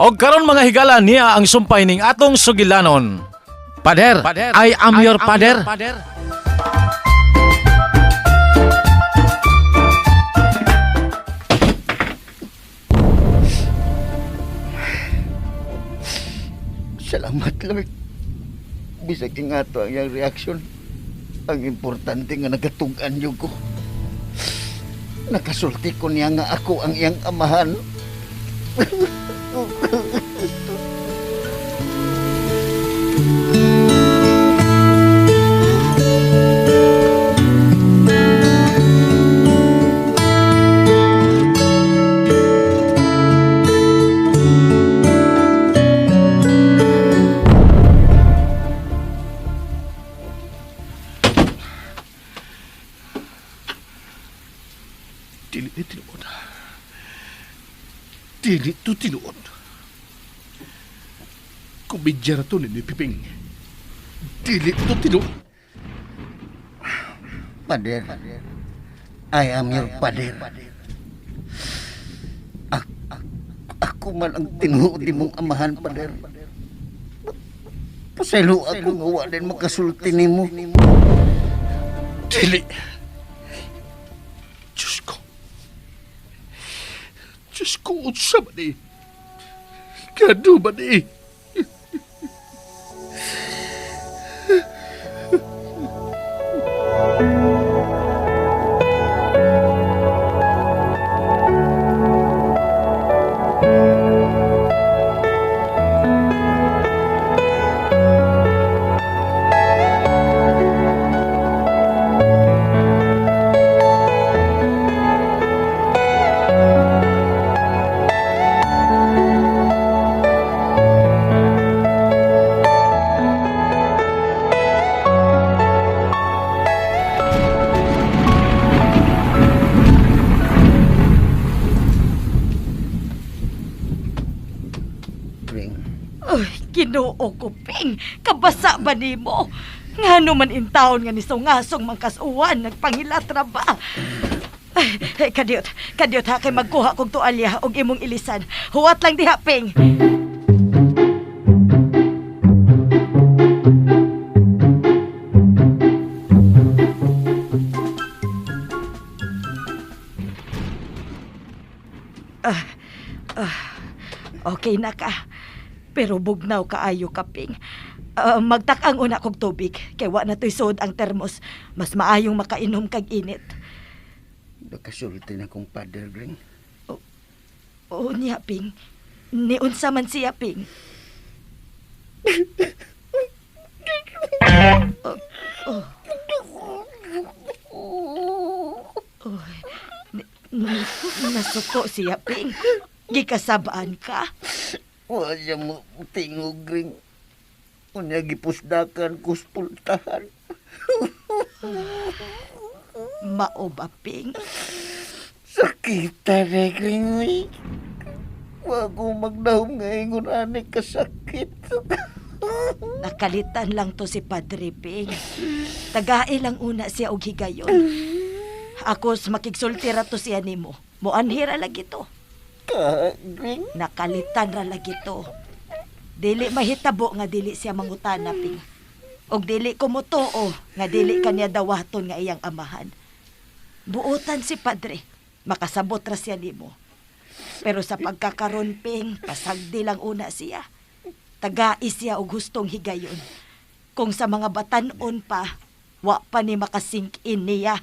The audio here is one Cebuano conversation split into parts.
Og karon, mga higala, niya ang sumpay ning atong sugilanon. Pader, I am your pader. Salamat, Lord. Bisag nga to ang iyang reaksyon. Ang importante nga nagatug-an yun ko. Nakasulti ko niya nga ako ang iyang amahan. Dili ni tinuod. Dili to tinuod. Komedya na to ni Piping. Dili to tinuod. Pader. I am your pader. Ako man ang tinuod mong amahan, pader. Pasaylo ako nga wa din makasulti nimo. Dili. Diyos ko. Diyos ko, unsa ba ni? Kano ba ni? Pring, Ay, Ginoo ko, Ping. Kabasa ba nimo? Ngano man intawon nga nisungasong mangkasuwan, nagpangilatra ba? Ay, ay, kadiyot, kadiyot ha, kay magkuha kog tualya og imong ilisan. Huwat lang diha, Ping. Okay na ka. Pero bugnaw kaayo ka, Ping. Magtak-ang una kog tubig, kay wa na to'y suod ang termos. Mas maayong makainom kag init. Nakasulti na kong pader, Gring. Oo niya, Ping. Niunsa man siya, Ping. Oh, oh. Oh, nasuko siya, Ping. Gikasabaan ka. Wa siya mo tingog, Gring. Unya gipusdakan ko sa pultahan. Mao ba, Ping? Sakita na, Gring. Uy. Wa ko magdahom nga ingon ani kasakit. Nakalitan lang to si Padre, Ping. Tagae lang una siya og higayon. Ako makigsulti ra to siya nimo. Moanhi ra lagi to. Ka, Gring. Nakalitan ra lagi to. Dili mahitabo nga dili siya mangutana, Ping. Og dili ko motuo nga dili kaniya dawaton nga iyang amahan. Buotan si Padre. Makasabot ra siya nimo. Pero sa pagkakaron, Ping, pasagdi lang una siya. Tagai siya og hustong higayon. Kung sa mga batan-on pa, wa pa ni makasink in niya.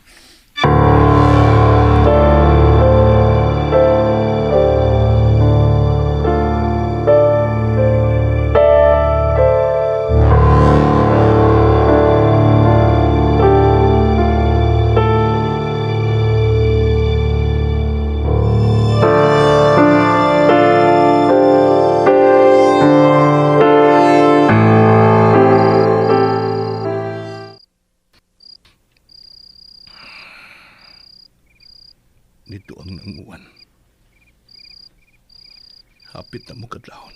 Nito ang nanguan. Hapit na mo kadlawon.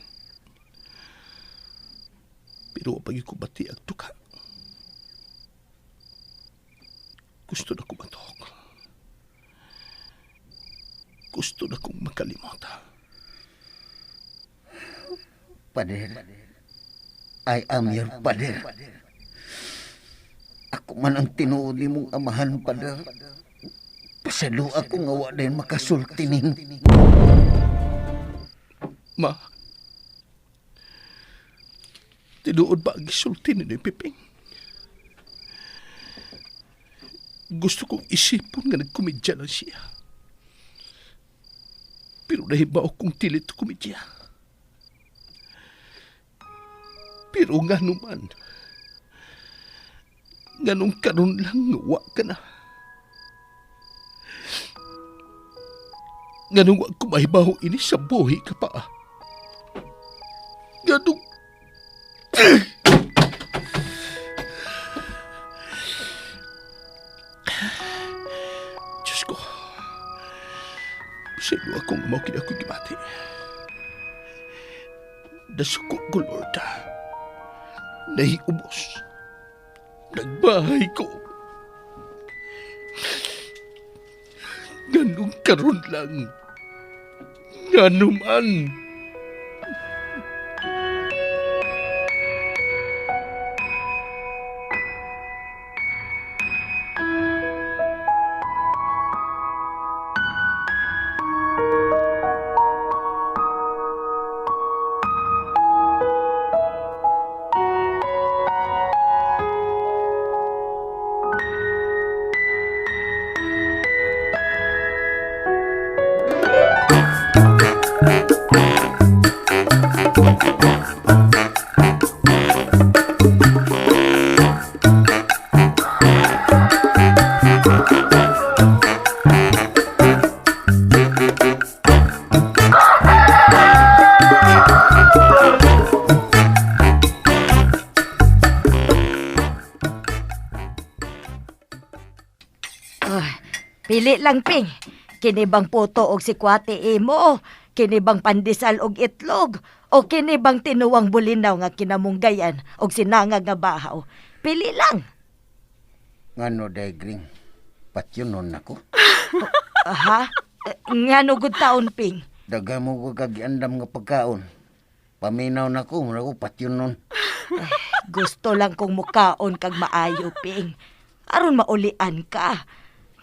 Pero pag ko bati ang tuka. Gusto na ko matok. Gusto na kong makalimota. Pader, I am your pader. Ako man ang tinuod nimong amahan, pader. Pasalo ako nga wa din makasulti ning. Ma, tinuod ba ang gisulti ni Piping? Gusto kong isipon nga nagkomedya lang siya. Pero nahibaw kong dili to komedya. Pero nga naman, nganong karon lang wa ka na. Nganong wa ko mahibaw ini sa buhi ka pa. Nganong... Diyos ko. Sino akong mao kini ako gibati. Nasuko ko, Lord. Nahiubos. Nagbahay ko. Ganong karon lang. Nganuman. Ah, pili lang, Ping. Kini bang puto og sikwate imo? Kini bang pandesal og itlog? O kini bang tinuwang bulinaw nga kinamunggayan og sinangag nga bahaw? Pili lang. Ngano day Gring? Patyonon nako. Aha? Ngano gud taon, Ping? Daga mo ko kagiandam nga pagkaon. Paminaw nako, mura ko patyonon. Gusto lang kong mukaon kag maayo, Ping. Aron maulian ka.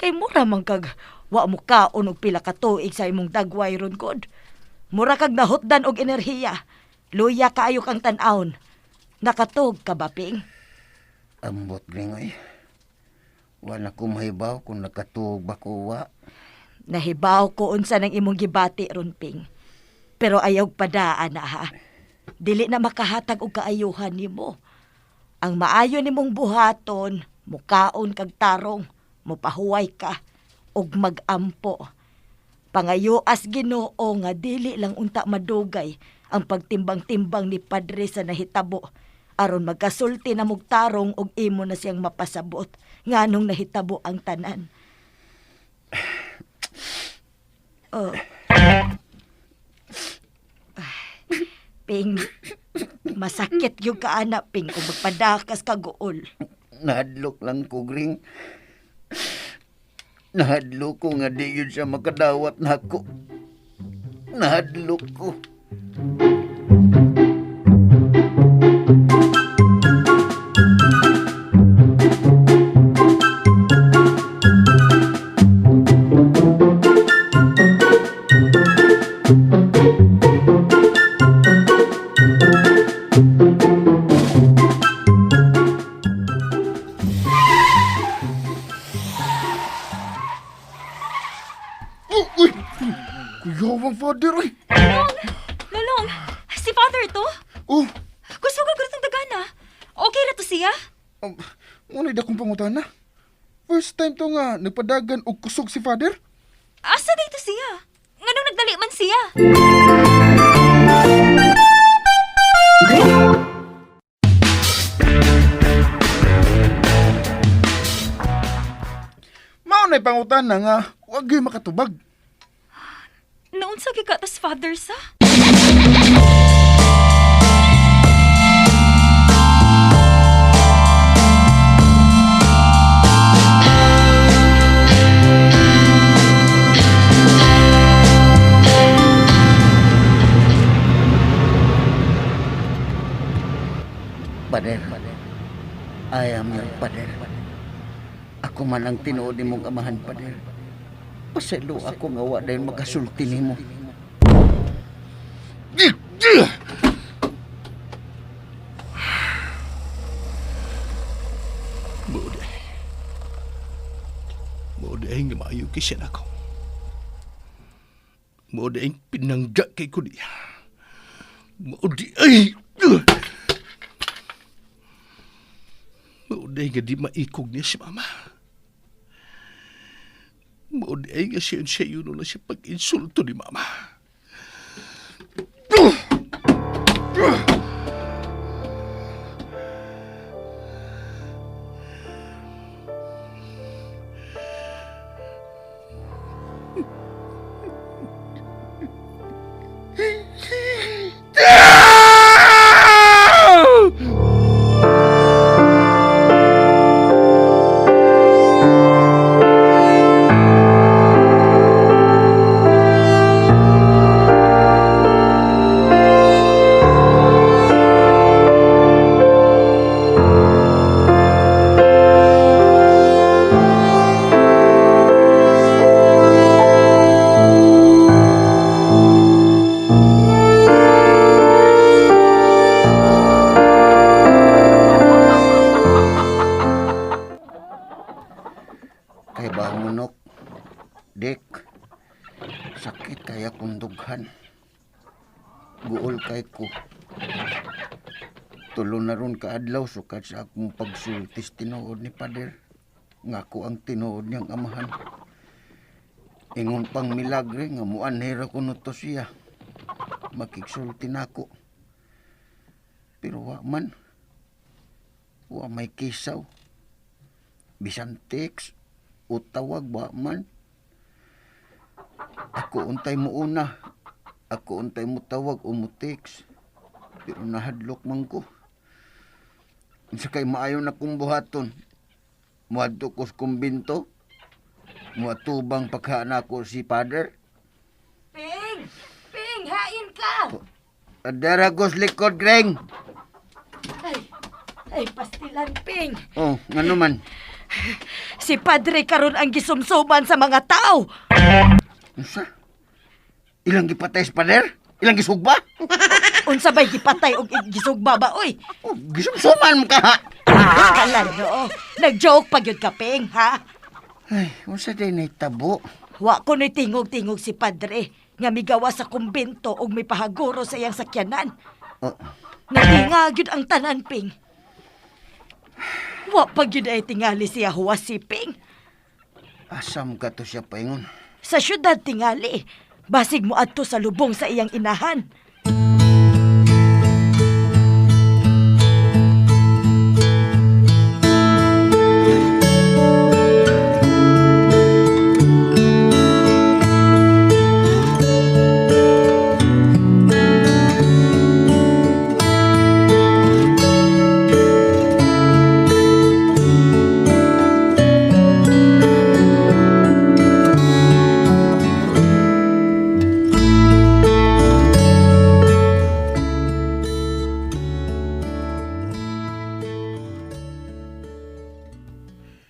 Kay mura man kag wa mukaon og pila ka tuig sa imong dagway ron gud. Mura kag nahutdan og enerhiya. Luya kaayo kang tan-awon. Nakatug ka ba, Ping? Ambot Gring oy. Wa na ko mahibaw kung nakatuog ba ko wa. Nahibaw ko unsa nang imong gibati ron, Ping. Pero ayaw padaan na ha. Dili na makahatag og kaayuhan nimo. Ang maayo nimong buhaton, mukaon kag tarong, mupahuway ka ug magampo. Pangayoas Ginoo nga dili lang unta madugay ang pagtimbang-timbang ni Padre sa nahitabo aron magkasulti na mugtarong og imo na siyang mapasabot nganong nahitabo ang tanan. Oh. Ping, masakit yung kaana, Ping, kung magpadakas ka guol. Nahadlok lang ko, Gring. Nahadlok ko nga di yun siya makadawat nako. Nahadlok ko. Oh, uy! Kuyawang father, uy! Lolong! Lolong! Si father to? Oh, Gusto ka gurutong dagana. Okay ra to siya? Muna akong pangutana. First time to nga, nagpadagan og kusog si father. Asa dito siya? Nganong nagdali man siya? Mao na'y pangutana nga, wag gyud makatubag. Naunsa gyud ka tas father sa? Pader. I am your pader. Ako man ang tinuod nimong amahan, pader. Pasaylo ako nga wa dayon makasulti nimo. Mao di ay. Mao di ay nga maayo kay siya nako. Mao di ay pinangga kay ko niya. Mao di ay. Mao di ay nga di maikog niya si mama. Mao di ay nga siya siya yun na siya pag-insulto ni mama. Kay bangunok, Dek, sakit kaya kong dughan. Guol kay ko. Tulo na ron kaadlaw sukad sa akong pagsultis tinuod ni Pader. Nga ko ang tinuod niyang amahan. Ingon pang milagre nga muanhera ko no to siya. Makigsulti nako. Pero wa man. Wa may kisaw. Bisan text o tawag wa man. Ako untay mo una. Ako untay mo tawag o mo text. Pero nahadlok man ko. Unsa kay maayo na kong buhaton. Muadto ko sa kumbinto. Muatubang pagkaan ko si Father. Ping! Ping, hain ka! Adara ko sa likod, Greng. Ay, ay, pastilan, Ping. Oh, ngano man. Si Padre karon ang gisumsuman sa mga tao. Unsa? Ilang gipatay si Father? Ilang gisugba? Unsa bay gipatay og gisugba ba oy? Oh, gisumsuman mo ka ha? Ah, kalan no. Nag-joke pa gyud ka, Ping, ha? Ay, unsa day nahitabo? Wa ko ni tingog-tingog si Padre nga migawa sa kumbento og mipahaguro sa iyang sakyanan. Oh, Natinga gyud ang tanan, Ping. Wa pa gyud ay tingali siya huwas si Ping. asam ka to siya paingon. Sa syudad tingali, basig mo adto sa lubong sa iyang inahan.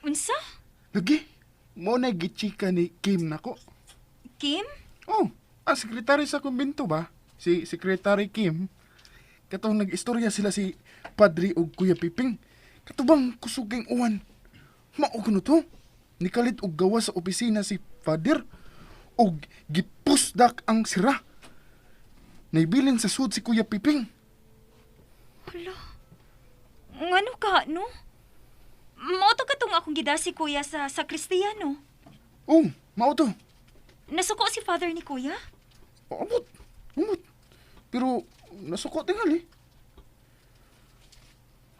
Unsa? Lagi, mo na gichika ni Kim nako. Kim? Oh, ang sekretary sa kumbinto ba? Si Secretary Kim. Katong nag-istorya sila si Padre ug Kuya Piping. Katubang kusuging uwan. Mao kuno to. Nikalit og gawa sa opisina si Father og gipusdak ang sira. Naibilin sa sud si Kuya Piping. Hala. Ngano ka, no? Mao to katong akong gidasi kuya sa sakristiyano. Oh, mao to. Nasuko si father ni kuya? Amot. Amot. Pero nasuko tingali.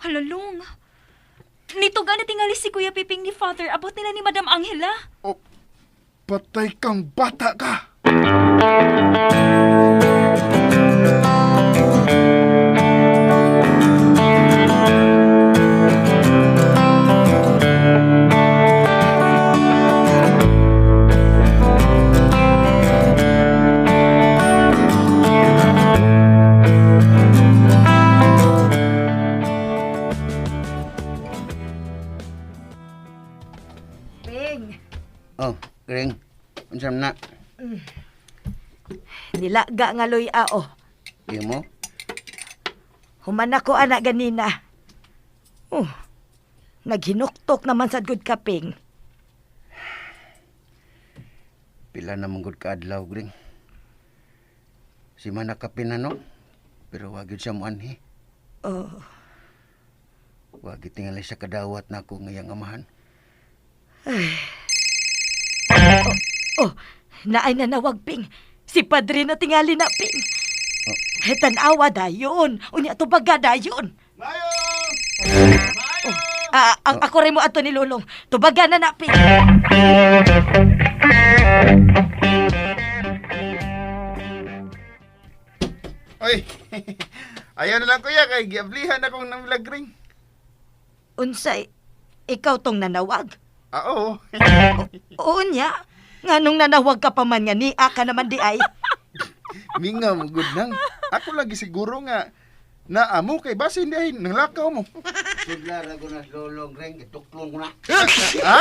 Halalong. Nito gana tingali si Kuya Piping ni father abot nila ni Madam Angela. Oh, patay kang bata ka. Ping, Oh, Ring. Unsa man na? nilaga nga luya oh. Imo? Human ako anak ganina. Oh, naghinuktok naman sa good ka, Ping. Pila na manggod ka adlaw, Ring. Si manakapin na no? Pero wag yun siya muanhi. Oh, Wag tingali sa kadawat na ako ngayang amahan. oh, naay nanawag, Ping. Si Padre na tingali na, Ping. Oh. Tanawa dayon. Unya tubaga dayon. Mayo! Oh, ah, ang ako rin mo ato ni Lulong. Tubaga na na, Ping. Oy. Ayaw na lang kuya kay giablihan akong nang ring. Unsay, ikaw tong nanawag. Ah, oo. Oo niya. Nganong nanawag ka pa man nga niya ka naman di ay. Minga mo gud nang. Ako lagi siguro nga naamo kay basin di ay nanglakaw mo. Sudla ra ko na lolong, Ring. Ituklong ko na. Ha?